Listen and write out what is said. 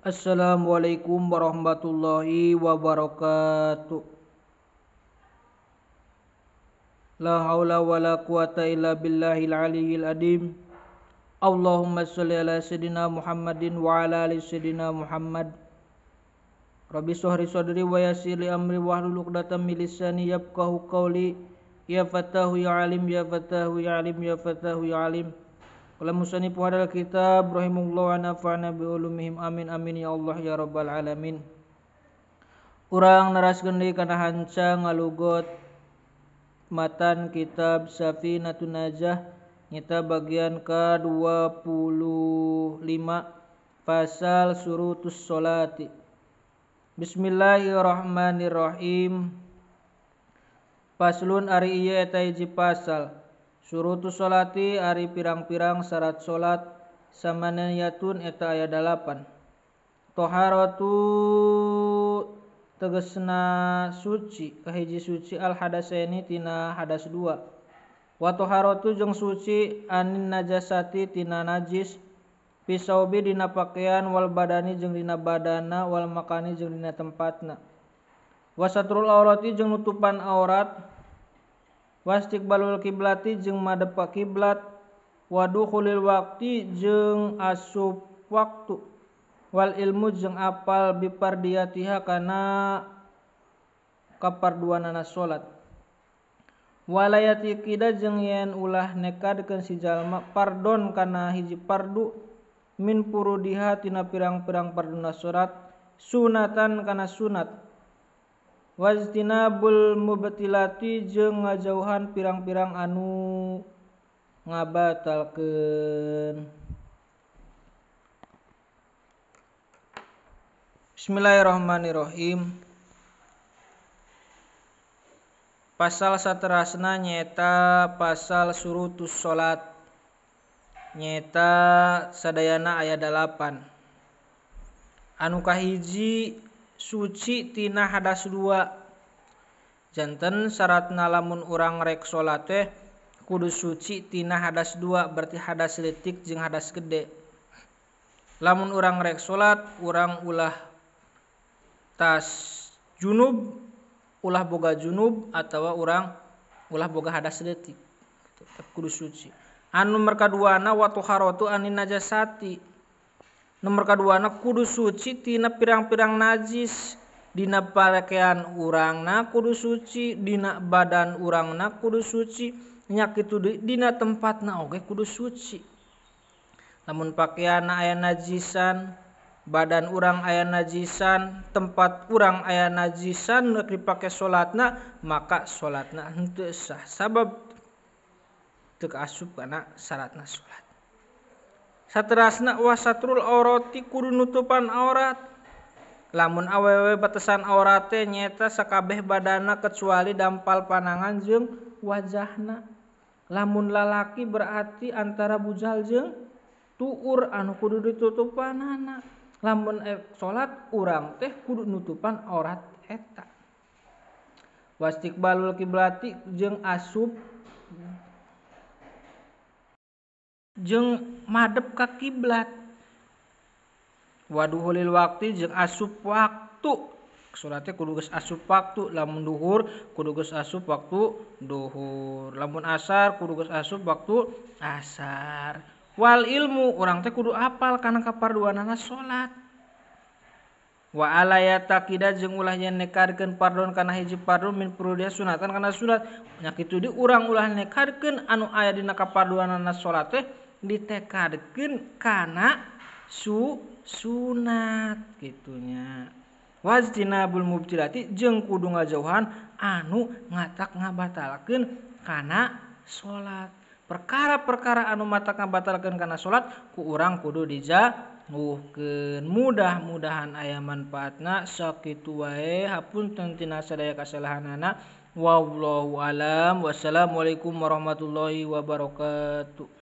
Assalamualaikum warahmatullahi wabarakatuh. La haula wala quwata illa billahil aliyyil adim. Allahumma sholli ala sayyidina Muhammadin wa ala ali sayyidina Muhammad. Rabbi shrah li sadri wa yassir li amri wahlul 'uqdatam min lisani yafqahu qawli. Ya Fatahu ya Alim, ya Fatahu ya Alim, ya Fatahu ya Alim. Qala musannif hadal kitab rahimahullah wa nafa'ana bi ulumihim, amin amin ya Allah ya rabbal alamin. Urang neraskeun deui kana hanca ngalugot matan kitab Safinatun Najah nyata bagian ke-25 pasal surutus sholati. Bismillahirrahmanirrahim. Paslun ari ieu eta hiji pasal. Surutus sholati ari pirang-pirang syarat salat samaniyatun eta aya 8. Toharatu tegesna suci, kahiji suci al hadasaini tina hadas 2. Wa toharatu jeung suci anin najasati tina najis pisaubi dina pakaian wal badani jeung dina badana wal makani jeung dina tempatna. Wa satrul aurati jeung nutupan aurat. Wastiqbalul kiblati jeung madep ka kiblat, wa dukhulil waqti jeung asup waktu, wal ilmu jeung apal bipardiyatiha kana kaparduanana salat. Walayati qida jeung yen ulah nekadkeun si jalma pardon kana hiji pardu min purudiha tina pirang-pirang parduna salat sunatan kana sunat. Wajtinabul mubtilati jeung ngajauhan pirang-pirang anu ngabatalkeun. Bismillahirrahmanirrahim. Pasal saterasna nyaeta pasal surutus salat. Nyaeta sadayana aya 8. Anu kahiji suci tina hadas 2. Janten syaratna lamun urang rek salat teh kudu suci tina hadas 2, berarti hadas leutik jeung hadas gede. Lamun urang rek salat, urang ulah tas junub, ulah boga junub atawa urang ulah boga hadas leutik. Tetep kudu suci. Anu nomor kaduana wa tuharatu anin najasati. Nomor kaduana kudu suci tina pirang-pirang najis, dina pakaian urangna kudu suci, dina badan urangna kudu suci, nya kitu deui dina tempatna oge kudu suci. Lamun pakaianna aya najisan, badan urang aya najisan, tempat urang aya najisan rek dipake salatna, maka salatna henteu sah sabab teu kaasup kana syaratna salat. Saterasna wasatrul aurati kudu nutupan aurat. Lamun awewe batasan aurat teh nyaeta sakabeh badana kecuali dampal panangan jeung wajahna. Lamun lalaki berarti antara bujal jeung tuur anu kudu ditutupanana. Lamun salat urang teh kudu nutupan aurat eta. Wastiqbalul kiblati jeung asup jeung madep ka kiblat. Waduhulil waqti jeung asup waktu. Salatnya kudu geus asup waktu. Lamun duhur kudu geus asup waktu duhur. Lamun asar kudu geus asup waktu asar. Wal ilmu urang teh kudu apal kana kaparduanana salat. Wa alayata qida jeung ulah yen nekarkeun pardon kana hiji pardon min purudia sunatan kana sunat. Nya kitu deui urang ulah nekarkeun anu aya dina kaparduanana salat teh ditekadkeun kana sunat gitunya. Wajtinabul mubtilati jeung kudu ngajauhan anu ngatak ngabatalkeun kana salat. Perkara-perkara anu matak ngabatalkeun kana salat ku urang kudu dijauhkeun. Mudah-mudahan aya manfaatna. Sakitu wae, hapunten tina sadaya kasalahanana. Wallahu alam. Wassalamualaikum warahmatullahi wabarakatuh.